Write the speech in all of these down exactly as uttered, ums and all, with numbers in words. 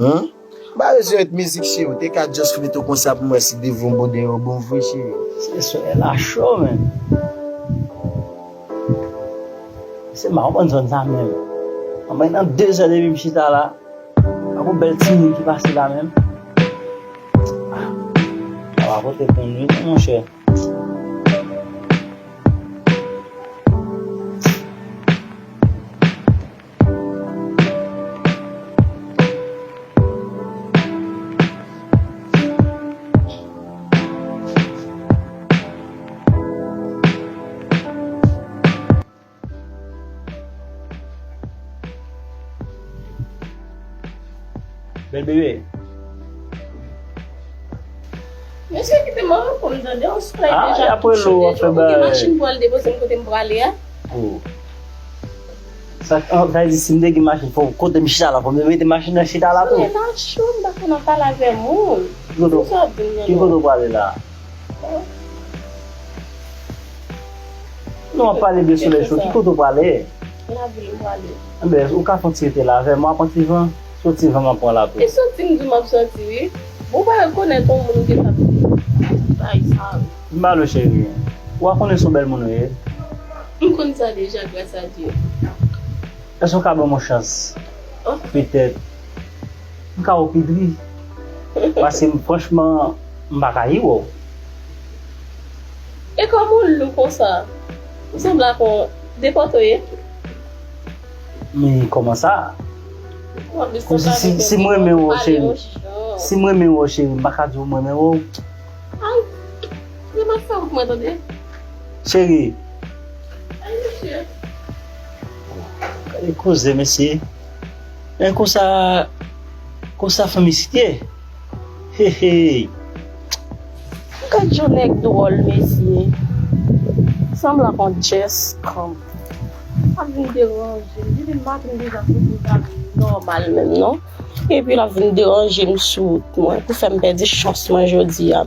Humm. M pa bezwen met mizik cheri, ou te ka just mete w konsa pou m wè si devan w bon devan w bon vre cheri. Se sou la cho menm. Se m pa konprann zòn sa menm. Anmwey nan de zè depi m chita la. Pako bèl timoun ki pase la menm. Ah, sa pa pote konn wi non monchè. Bèl bebe. Mesye kite m anrepo m tande yon soulèy deja kouche deja. Ou gen machin pou al depoze m kote m prale a? Oh. Sa, sa vle di si m te gen machin fò kote m chita la fò m te mete machin nan chita la tou. Men nan cho m pa konn ap pale avè moun. Ki kote w prale la? Non, w ap pale de soulèy cho. Ki kote w prale? Lavil m prale. Enben, ou ka fè yon ti rete la avè m, w ap pran ti van. Se yon ti van m ap pran la tou. E soti m di w m ap soti wi. Bon, ou pa rekonèt yon moun ki t ap bay sa wi. M ba nou cheri. Ou a konnen se yon bèl moun ou ye. M konn sa deja, gras a Dye. Èske w ka ban m yon chans? Petèt, m ka wè w pi dri. Paske m, franchman, m pa ka ri wè w. E kòman w lou konsa? Ou sanble ak yon depòte w ye? Men kòman sa? Kòmsi si, si m renmen w, cheri. Si m renmen w, cheri, m pa ka di w m renmen w. Ay, se m ap fè w pou mwen tande. Cheri. Ay, mesye. Gade koze, mesye. Men konsa, konsa fanm isit ye. Hey, hey. Gad yon nèg dwòl, mesye. Sanble ak yon chess kanp. Ap vin deranje m. Depi maten m deja sou wout la, nòmal menm, non? Epi l ap vin deranje m sou wout mwen pou fè m pèdi chans mwen jodi a.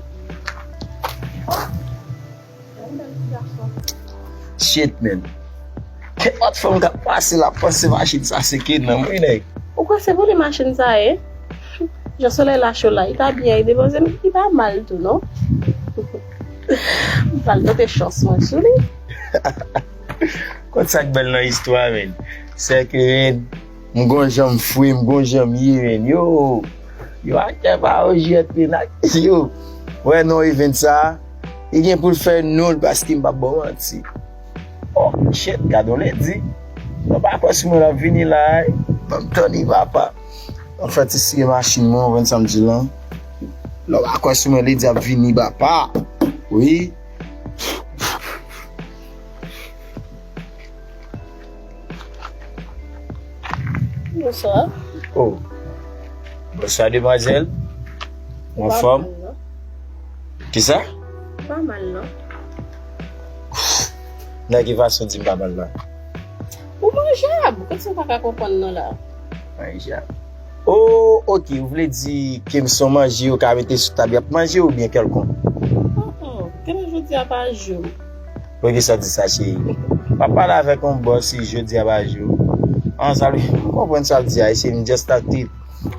Shit, man. Kenpòt fanm k ap pase la, panse machin sa se Kenan, wi, nèg. Ou kwè se pou li machin sa ye? Jan solèy la cho la, li ta byen, li depoze m, li pa mal tou, non? M pral tante chans mwen sou li. Konn sa k bèl nan istwa, man? Se ke, man, m gon jan m fre, m gon jan m ye, man. Yo, yo, aktè pa yo jwèt, man. Yo, wè non event sa a, li gen pou l fè nou l paske m p ap ba w manti. Oh, shit, gade yon ledi. Nou pa kwè sou mwen l ap vini la, ey. Ban m tann li, papa. Anfen, ti siye machin mwen, ou konprann sa m di lan. Lè w pa kwè sou mwen, ledi ap vini, papa. Wi. Bonswa. Oh. Bonswa, demwazèl. Ou anfòm? Kisa? Pa mal, non. Nan ki fason di m pa mal la? Ou manjab. Kòmsi w pa ka konprann non la? Manjab. Oh, ok. Ou vle di ke m se yon manje yo ka mete sou tab y ap manje oubyen kèlkonk? Oh, oh. Konnen jodi a pa jou m. Poukisa w di sa, cheri? M ap pale avèk yon bòs, si jodi a pa jou. An, sa vle, m konprann sa l di a, cheri, m just talk to you.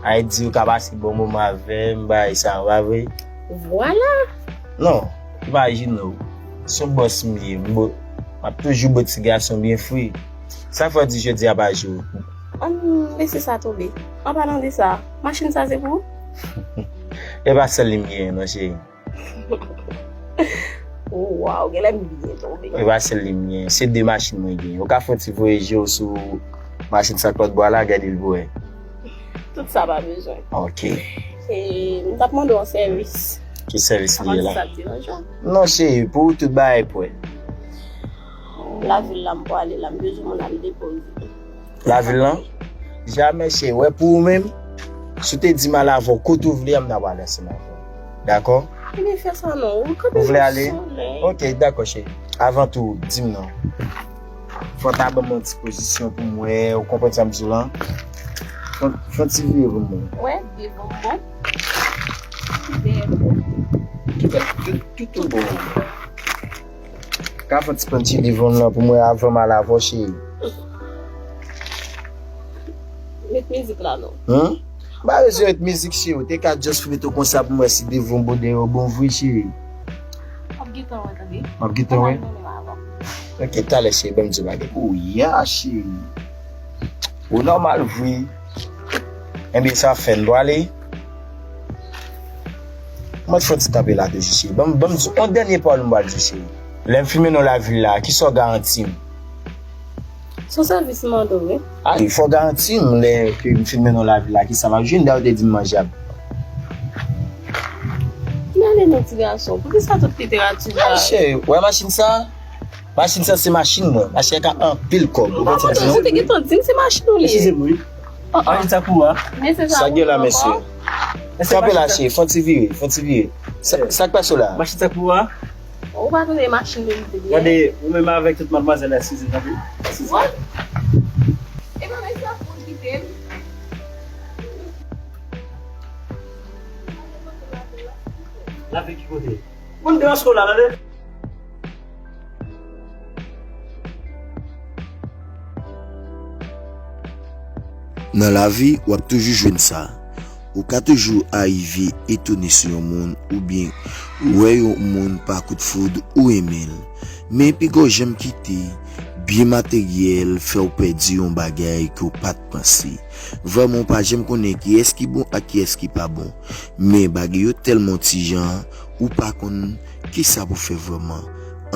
Ay di ou ka pase bon moman avè m, bagay sa, pa vre? Vwala! Non, imajine w. Se yon bòs m ye, m bo-, m ap toujou bo ti gason byen fri. Sa fè w di jodi a pa jou? Ann lese sa tonbe. An palan de sa, machin sa se pou ou? E pa sèl li m genyen non, cheri. Oh, waw, genlè m byen tonbe. E pa sèl li m genyen. Se de machin mwen genyen. Ou ka fè yon ti voye je w sou machin sa k lòt bò a la, gade l pou wè. Tout sa pa bezwen. Ok. E, m t ap mande w yon sèvis. Ki sèvis li ye la? Sa pa di sa ap deranje w? Non, cheri, pou ou tout bagay prè. Lavil la m prale la, m bezwen moun al depoze. Lavil lan? Jamè, cheri, wè pou ou menm, si w te di m al avè w kote w vle a, m ta pral ansanm avè w. Dakò? Ebyen, fè sa non, ou kanpe nan solèy. Ou vle ale? Ok, dakò, cheri. Avan tou, di m non. Fò w ta ban m yon ti pozisyon pou m wè, ou konprann sa m di w lan? Fò, fò w ti vire pou m wè. Wè, devan m bon. Dèyè m bon. Tout, tout, tout ou bon. Ka fè ti pran ti livon nan pou mwen avan m al avè w, cheri. Met mizik la non. Humm? M pa bezwen ret mizik, cheri. Ou te ka just flite konsa pou m wè si devan w bon, dèyè w bon vre, cheri. W ap gentan wè, tande. M ap gentan wè? Mwen menm avan. Ok, talè, cheri, ban m di w bagay. Ou ya, cheri. Ou nòmal vre. Enben, sa fè n dwe ale. Mwen fò ti kanpe la toujou, cheri. Ban m, ban m di w yon dènye pawòl m pral di w, cheri. Lè m fin mennen w lavil la, kisa w garanti m? Se yon sèvis m mande w, wi. A, fò w garanti m lè ke m fin mennen w lavil la, kisa m ap jwenn? Dayè, w te di m manjab. Men ale non, ti gason. Poukisa tout literati sa? Cheri, wè machin sa? Machin sa se machin mwen. Machin an ka anpil kòb. Ou konprann sa m di w? Ou te gentan di m se machin ou li ye. Eskize m, wi. Machin sa pou ou a? Men se sa. Sa gen la, mesye? Kanpe la, cheri. Fè yon ti vire. Fè yon ti vire. Sa, sa k pase w la? Machin sa pou ou a? Ou pa tande machin li te byen? Gade, ou menm avèk tout madmwazèl la, eskize m, kanpe. Eskize m. What? E pa mesye ap konn kite m. Lave ki kote? Konn deranj w la, tande? Nan lavi, w ap toujou jwenn sa. Ou ka toujou arive etone sou yon moun oubyen wè yon moun pa kout foud ou renmen l. Men pi gwo janm kite byen materyèl fè w pèdi yon bagay ke w pa t panse. Vrèman, w pa janm konnen kiyès ki bon ak kiyès ki pa bon. Men bagay yo tèlman ti jan, ou pa konn kisa pou fè vrèman.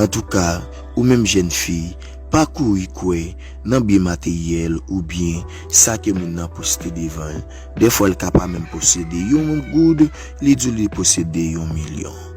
Antouka, ou menm jèn fi, pa kouri kwè nan byen materyèl oubyen sa ke moun nan poste devan l. Dèfwa, l ka pa menm posede yon goud, li di w li posede yon milyon.